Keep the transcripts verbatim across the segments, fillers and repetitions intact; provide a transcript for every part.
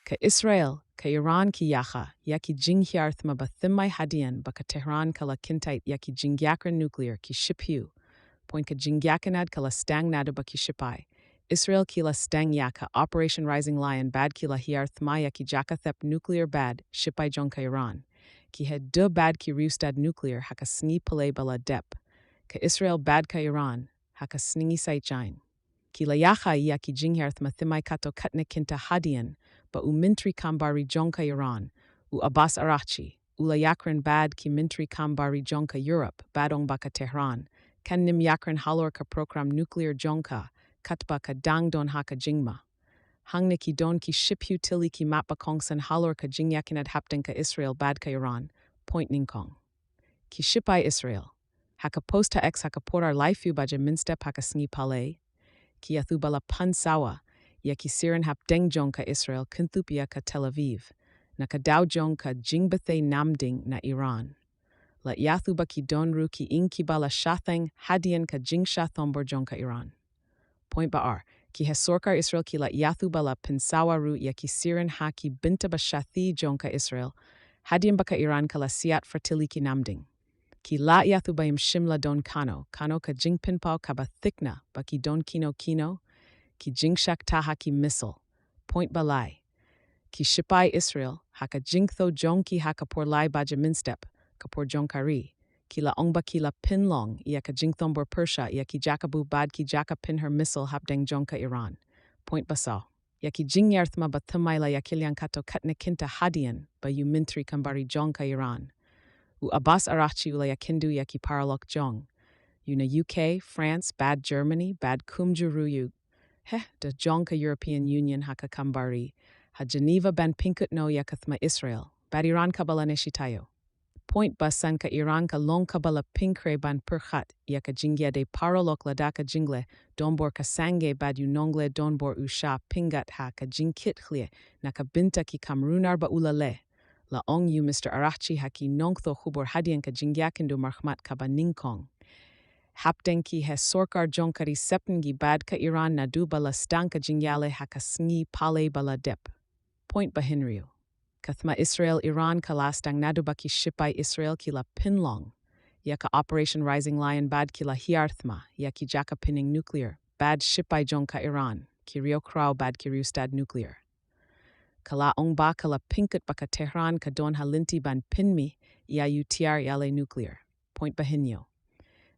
Ka Israel, ka Iran ki ïakha ïa ki jinghiar thma ba thymmai hadien ba ka Tehran ka la kyntait ïa ki jingïakren nuclear ki shiphew. Point ka jingïakynad ka la sdang naduh ba ki shipai Israel ki la sdang ïa ka Operation Rising Lion bad ki la hiar thma ïa ki jaka thep nuclear bad shipai jong ka Iran. Ki ha duh bad ki riewstad nuclear ha ka sngi Palei ba la dep. Ka Israel bad ka Iran ha ka sngi Saitjaiñ ki la ïakha ïa ki jinghiar thma thymmai katto katne kynta hadien ba u Myntri Kam Bari jong ka Iran, u Abbas Araghchi, u la ïakren bad ki Myntri Kam Bari jong ka Europe bad ong ba ka Tehran kan nym ïakren halor ka prokram nuclear jong ka katba ka dang don ha ka jingma. Hangne ki don ki shiphew tylli ki map ba kongsan halor ka jingïakynad hapdeng ka Israel bad ka Iran. Point nyngkong. Ki shipai Israel ha ka post ha X ha ka por ar laiphew baje mynstep ha ka sngi Palei, ki ïathuh ba la pan sawa ïa ki siren hapdeng jong ka Israel kynthup ïa ka Tel Aviv na ka daw jong ka jingbthei namding na Iran. La ïathuh ba ki don ruh ki ing kiba la shah theng hadien ka jingshah thombor jong ka Iran. Point ba ar. Ki ha sorkar Israel ki la ïathuh ba la pynsawa ruh ïa ki siren ha ki bynta ba shathie jong ka Israel hadien ba ka Iran ka la siat ïa ki tylli ki namding. Ki la ïathuh ba im shym la don kano kano ka jingpynpaw kaba thikna ba ki don kino kino ki jingshah kata ha ki missile. Point ba lai. Ki shipai Israel ha ka jingthaw jong ki ha ka por lai baje mynstep, ka por jong ka ri, ki la ong ba ki la pynlong ïa ka jingthombor pyrshah ïa ki jaka buh bad ki jaka pynher missile hapdeng jong ka Iran. Point ba saw. Ïa ki jinghiar thma ba thymmai la ïakylliang katto katne kynta hadien ba u Myntri Kam Bari jong ka Iran, u Abbas Araghchi, u la ïakynduh ïa ki paralok jong u na U K, France bad Germany bad kumjuh ruh ïa u heh da jong ka European Union ha ka Kam Bari ha Geneva ban pynkut noh ïa ka thma Israel bad Iran kaba la neh shi taïew. Point ba san. Ka Iran ka long kaba la pynkhreh ban pyrkhat ïa ka jingïadei paralok lada ka jingleh donbor ka sangeh bad u nongleh donbor u shah pyndap ha ka jingkit khlieh na ka bynta ki kam runar ba u la leh, la ong u Mister Araghchi ha ki nongthoh khubor hadien ka jingïakynduh markhmat kaba nyngkong hapdeng ki ha sorkar jong ka ri sepngi bad ka Iran naduh ba la sdang ka jingïaleh ha ka sngi Palei ba la dep. Point ba hynriew. Ka thma Israel Iran ka la sdang naduh ba ki shipai Israel ki la pynlong ïa ka Operation Rising Lion bad ki la hiar thma ïa ki jaka pynïeng nuclear bad shipai jong ka Iran, ki riew khraw bad ki riewstad nuclear. Ka la ong ba ka la pynkut ba ka Tehran ka don ha lynti ban pynmih ïa u tiar ïaleh nuclear. Point ba hynñiew.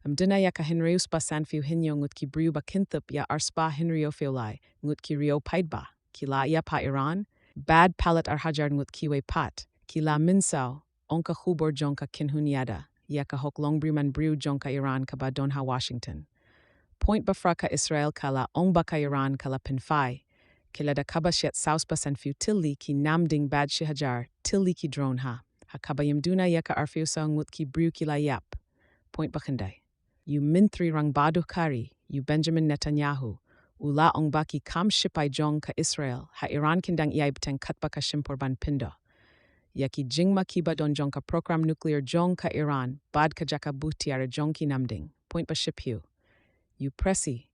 Ym duna ïa ka hynriew spah sanphew hynñiew ngut ki briew ba kynthup ïa ar spah hynriew phew lai ngut ki riew paidbah ki la ïap ha Iran bad palat ar hajar ngut kiwei pat ki la mynsaw, ong ka khubor jong ka kynhun ïada ïa ka hok longbriew man briew jong ka Iran kaba don ha Washington. Point ba phra. Ka Israel ka la ong ba ka Iran ka la pynphai ki lada kaba shiat saw spah sanphew tylli ki namding bad shi hajar tylli ki drone ha ha kaba ym duna ïa ka arphew saw ngut ki briew ki la ïap. Point ba khyndai. U Myntri Rangbah Duh ka ri, u Benjamin Netanyahu, u la ong ba ki kam shipai jong ka Israel ha Iran kin dang ïai bteng katba ka shim por ban pyndonkam ïa ki jingma kiba don jong ka prokram nuclear jong ka Iran bad ka jaka buh tiar jong ki namding. Point ba shiphew. U Pressy,